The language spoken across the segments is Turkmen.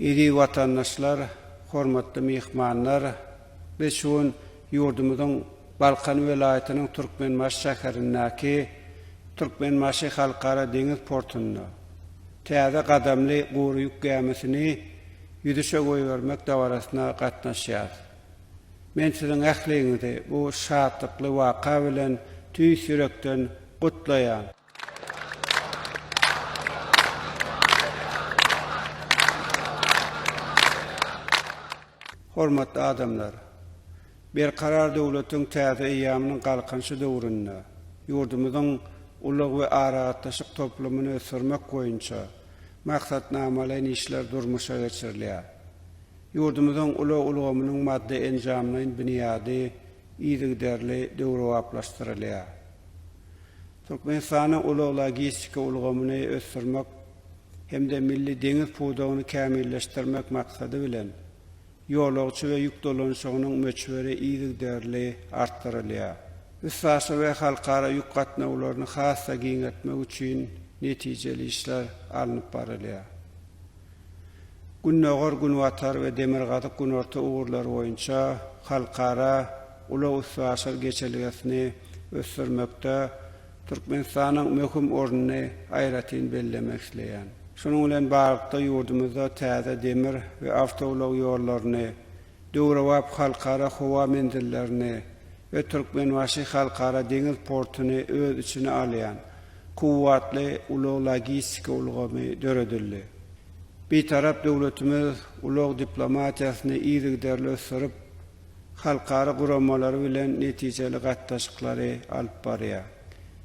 Eziz watandaşlar, hormatly myhmanlar, biz şu gün ýurdumyzyň Balkan welaýatynyň Türkmenbaşy şäherindäki Türkmenbaşy Halkara deňiz portunda täze gadamly gury ýük gämisini ýüzüşe goýbermek dabarasyna gatnaşýarys. Men siziň ähliňizi bu şatlykly waka bilen tüýs ýürekden gutlaýan. Hormatly adamlar! Berkarar döwletiň täze eýýamynyň Galkynyşy döwründe ýurdumyzyň ulag we aragatnaşyk toplumyny ösdürmek boýunça maksatnamalaýyn işler durmuşa geçirilýär. Ýurdumyzyň ulag ulgamynyň maddy-enjamlaýyn binýady yzygiderli döwrebaplaşdyrylýar. Türkmenistanyň ulag-logistika ulgamyny ösdürmek hem-de milli deňiz pudagyny kämilleşdirmek maksady bilen, ýolagçy we ýük dolanyşygynyň möçberi yzygiderli artdyrylýar. Üstaşyr we halkara ýük gatnawlaryny has-da giňeltmek üçin netijeli işler alnyp barylýar. Gündogar-Günbatar we Demirgazyk-Günorta ugurlary boýunça halkara ulag-üstaşyr geçelgesini ösdürmekde Türkmenistanyň möhüm ornuny aýratyn bellemek isleýän. Şunuň bilen baglylykda, ýurdumyzda täze demir we awtoulag ýollaryny, döwrebap halkara howa menzillerini we Türkmenbaşy Halkara deňiz portuny öz içine alýan kuwwatly ulag-logistika ulgamy döredildi. Bitarap döwletimiz ulag diplomatiýasyny yzygiderli ösdürip, halkara guramalary bilen netijeli gatnaşyklary alyp barýar.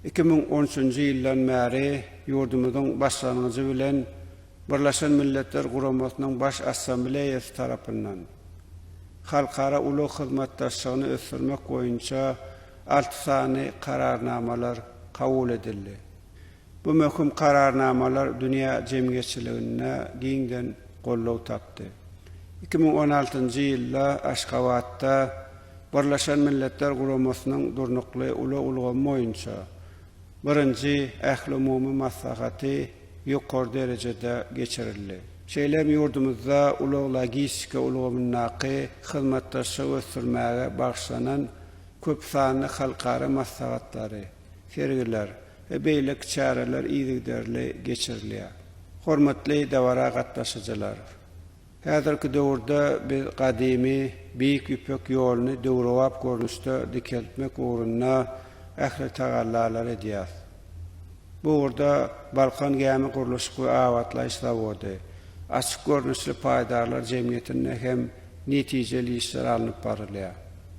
2013-nji ýyldan bäri ýurdumyzyň başlangyjy bilen Birleşen Milletler Guramasynyň Baş Assambleýasy tarapyndan halkara ulag hyzmatdaşlygyny ösdürmek boýunça alty sany Kararnamalar kabul edildi. Bu möhüm Kararnamalar dünýä jemgyýetçiliginde giňden goldaw tapdy. 2016-njy ýylda Aşgabatda Birleşen Milletler Guramasynyň Durnukly ulag ulgamy boýunça birinji ählumumy maslahaty ýokary derejede geçirildi. Şeýle hem ýurdumyzda ulag-logistika ulgamyndaky hyzmatdaşlygy ösdürmäge bagyşlanan köp sanly halkara maslahatlary, sergiler we beýleki çäreler yzygiderli geçirilýär. Hormatly dabara gatnaşyjylar! Häzirki döwürde biz gadymy Beýik Ýüpek ýoluny döwrebap görnüşde dikeltmek ugrunda ähli tagallalary edýäris. Bu ugurda Balkan gämi gurluşyk we abatlaýyş zawody açyk görnüşli paýdarlar jemgyýetinde hem netijeli işler alnyp barylýar.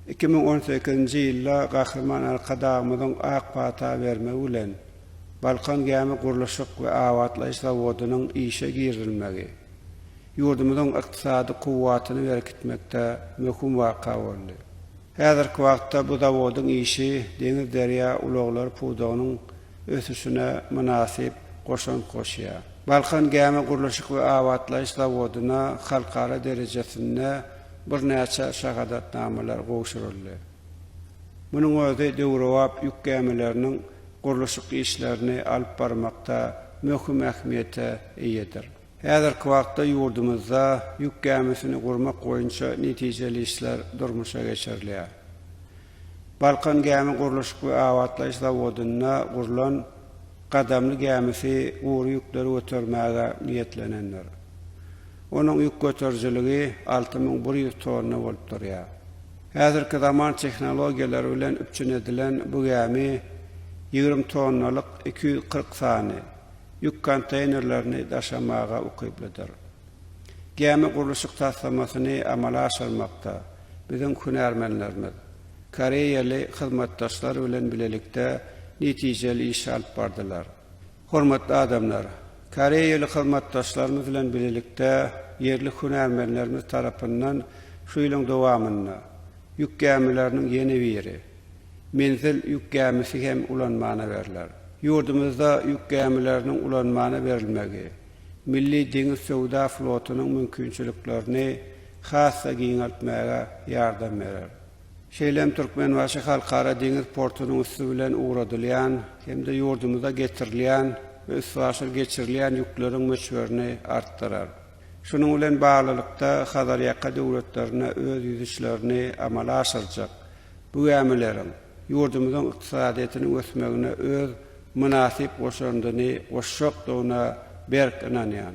2018-nji ýylda Gahryman Arkadagymyzyň ak pata bermegi bilen, Balkan gämi gurluşyk we abatlaýyş zawodynyň işe girizilmegi, ýurdumyzyň ykdysady kuwwatyny berkitmekde möhüm waka boldy. Häzirki wagtda bu zawodyň işi deňiz-derýa ulaglary pudagynyň ösüşine mynasyp goşant goşýar. Balkan gämi gurluşyk we abatlaýyş zawodyna halkara derejesinde birnäçe şahadatnamalar gowşuryldy. Munuň özi döwrebap ýük gämileriniň gurluşyk işlerini alyp barmakda möhüm ähmiýete eýedir. Häzirki wagtda ýurdumyzda ýük gämisini gurmak boýunça netijeli işler durmuşa geçirilýär. Balkan gämi gurluşyk we abatlaýyş zawodynda gurlan Gadamly gämisi gury ýükleri götermäge niýetlenendir. Onuň ýük göterijiligi 6100 tonna bolup durýar. Häzirki zaman tehnologiýalary bilen üpjün edilen bu gämi 20 tonnalyk 240 sany ýük konteýnerlerini daşamaga ukyplydyr. Gämi gurluşyk taslamasyny amala aşyrmakda biziň hünärmenlerimiz koreýaly hyzmatdaşlar bilen bilelikde netijeli iş alyp bardylar. Hormatly adamlar! Koreýaly hyzmatdaşlarymyz bilen bilelikde ýerli hünärmenlerimiz tarapyndan şu ýylyň dowamynda ýük gämileriniň ýene biri, Menzil ýük gämisi hem ulanmana berler. Ýurdumyzda ýük gämileriniň ulanmana berilmegi, milli deňiz söwda flotunyň mümkinçiliklerini has-da giňeltmäge ýardam berer. Şeýle hem Türkmenbaşy Halkara deňiz portunyň üsti bilen ugradylýan hem-de ýurdumyza getirilýän we üstaşyr geçirilýän ýükleriň möçberini artdyrar. Şunuň bilen baglylykda, Hazarýaka döwletlerine öz ýüzüşlerini amala aşyrjak bu gämileriň ýurdumyzyň ykdysadyýetiniň ösmegine öz mynasyp goşandyny goşjakdygyna berk ynanýan.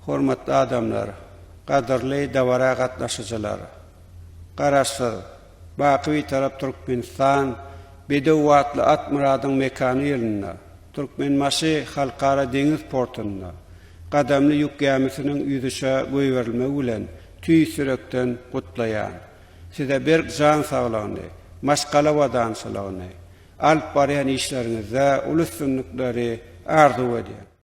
Hormatly adamlar, gadyrly dabara gatnaşyjylar! Garaşsyz, baky Bitarap Türkmenistan bedew atly at myradyň mekany ýylynda Türkmenbaşy Halkara deňiz portunda gadamly ýük gämisiniň ýüzüşe goýberilmegi bilen tüýs ýürekden gutlaýan. Size berk jan saglygyny, maşgala abadançylygyny, alyp barýan işleriňizde uly üstünlikleri arzuw edýän.